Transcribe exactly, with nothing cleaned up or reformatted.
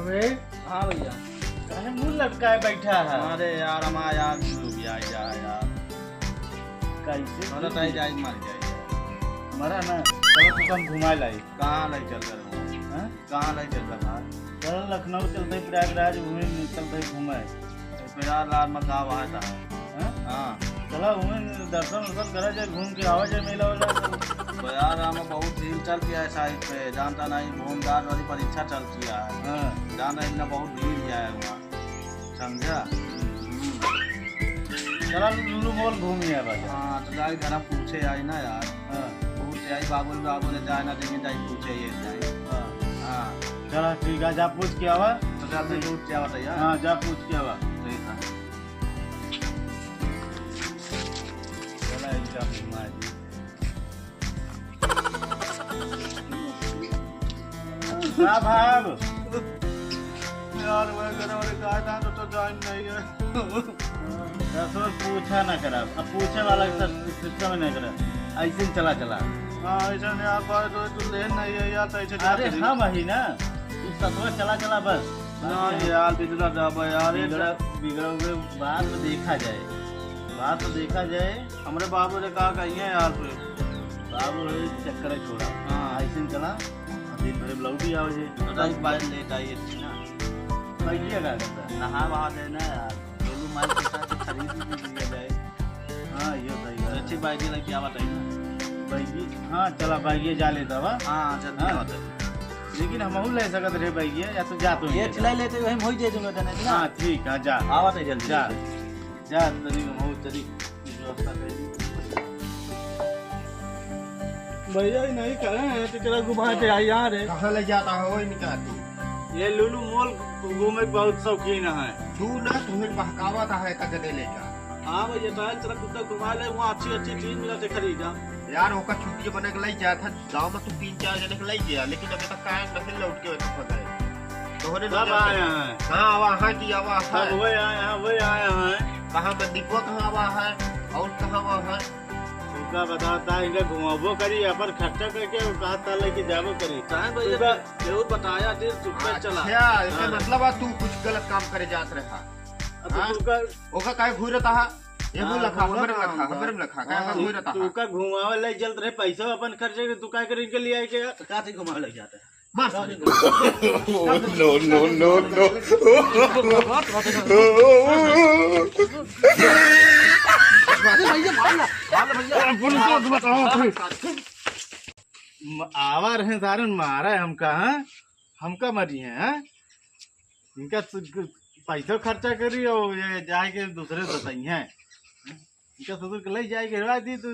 अरे, हाँ भैया। काहे मुंह लटकाए बैठा है? अरे यार, हमारा यार डूब गया यार, यार। कैसे मरत डूब आई गया? जाए, मर जाए। मरा ना, चलो तो हम घुमाए लाई। कहाँ लाई चल कर? हाँ? कहाँ लाई चल कर? चल लखनऊ चलते, प्रयागराज घूमे, चलते घूमे। तो यार, रात में का बात है? हाँ? हाँ। चला, वहीं दर्शन वर्शन करा जाए, घूम के आवा जाए, मेला वेला। तो यार, हम बहुत भीड़ चल गया है साइड पे, जानता नहीं, भूमदार वाली परीक्षा चल गया है। हाँ। जान रहे ना, बहुत भीड़ गया है वहाँ, समझा? हम्म। चला, लुलु मॉल घूम लिया बाजार। हाँ, तो जाए घर पूछे आई ना यार। हाँ। पूछे आई, बाबू, बाबू ने जाए ना, लेकिन जाए पूछे ये जाए। हाँ। हाँ। चला, ठीक है, जा पूछ के आवा। तो जल्दी से उठ के आवा, भैया। हाँ, जा पूछ के आवा। ठीक है। चला, इनका घुमा दी। का भाव? यार, वह घर वाले कहा था, तो, तो जान नहीं है। दसो पूछा ना करा, अब पूछे वाला के साथ सिस्टम नहीं करा, ऐसे ही चला चला। हाँ, ऐसा नहीं, आप बात हो, तू लेन नहीं है यार, तो ऐसे क्या अरे करेंगे? हाँ भाई ना, तू सतवा चला चला बस। ना यार, बिगड़ा जाबा यार, ये बिगड़ा, बिगड़ा हुए बाद में देखा जाए, बाद में देखा जाए। हमरे बाबू ने कहा कहीं है यार फिर। बाबू रे चक्कर है छोड़ा। हाँ। ऐसे ही चला, दिन भर में लौट ही आओ जी। तो दस बार लेट आई अच्छी ना। भैया का करता? नहा वहा देना यार, गोलू माल के साथ खरीद भी लिया जाए। हाँ, ये सही बात है। अच्छी बाइक लगी क्या बताइए ना। बाइक, हाँ, चला बाइक जा लेता बा। हाँ, जल्दी हाँ। आओ तो। लेकिन हमहू ले सकत रहे बाइक, या तो जा तो ये ले चिल्ला लेते, वही हम होई दे दूंगा तने ना। हाँ, ठीक है, जा। आवा तो जल्दी। जा। जा, तनी हमहू चली व्यवस्था कर ली। भैया, ये नहीं करे हैं, तो तेरा घुमा के आई यहाँ रे। कहाँ ले जाता है वो इनका तू? ये लुलु मॉल घूमे के बहुत शौकीन है। तू ना, तुम्हें बहकावा था है, कद दे लेगा। हाँ भैया, तो चला कुत्ता घुमा ले, वहाँ अच्छी अच्छी चीज मिला थे खरीदा। यार, ओकर छुट्टी बने के लई जात है, गाँव में तू तीन चार जने के लई गया, लेकिन अभी तक काहे नहीं लौट के पता है। तोहरे कब नजर से आया है? कहाँ आवा है कि आवा है? कब वही आया है, वही आया है। कहाँ बंदीपुआ कहाँ आवा है और कहाँ आवा है? उनका बताता है, इनका घुमाबो करी, अपन खर्चा करके वो कहा था लेके जाबो करी। काहे भैया, उनका केहू बताया, दिल चुप पे चला। अच्छा, इसका हाँ। मतलब है तू कुछ गलत काम करे जात रहा। अब हाँ? तू कर ओका काहे घूरत आहा? ये हाँ, मुंह लखा, घूरत हमरे में आहा, लखा, हाँ। हमरे में लखा, काहे हाँ। घूरत आहा? तू का घुमावे ले चलत रहे, पैसा अपन खर्चे के, तू काहे करे इनके लिए आए के? तो का थी घुमावे ले जाता है? मार साले को। No, no, no, no। अरे भैया, मार ना, मार ना भैया। पुलिस को बताओ। म-, आवा रहे सारे मारा है हमका, हाँ? हमका मरी है, हाँ? इनका सु-, पैसा खर्चा करी और ये जाए के दूसरे से बताई हैं। इनका ससुर के ले जाए के हवा दी तो